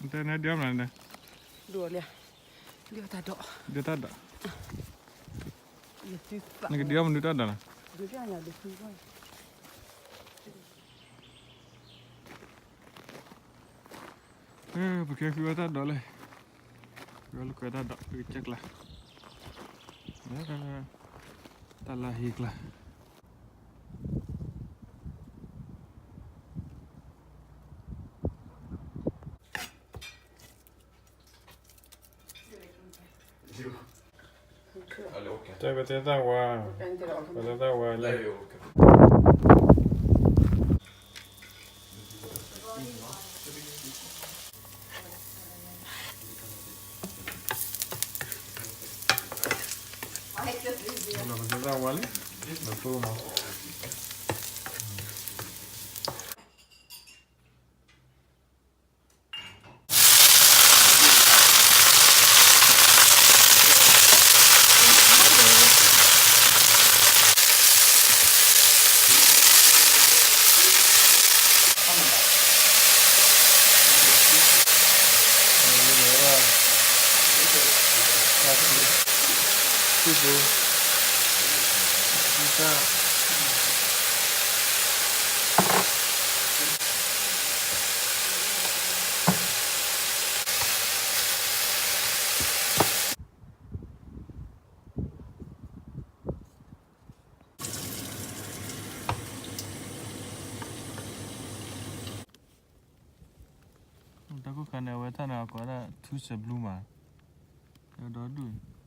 တဲနဒုးအီၣ်မနုၤလဲၣ်, ဒုးအီၣ်တၢ်ဒိး, ဒုးတၢ်ဒိး, နကဒုးအီၣ်မနုၤတၢ်ဒိးလဲၣ်. ပကဲဃုဝဲတၢ်ဒိးလဲၣ်, ဃုဝဲလၢကွဲတၢ်ဒိး ပကစဲးကျါ, တၢ်လၢဟံၣ်ကျါ. တဲပတဲတၢ်ဝါ, ပတဲတၢ်ဝါလဲၣ်. ပတဲတၢ်ဝါလံ, နသိမး. တၢ်ခိၣ်ခါန့ၣ် အဝဲတၢ်န့ၣ် အကိးဒၣ်ထူစဲးဘျူးမး, ဒီဒူၣ်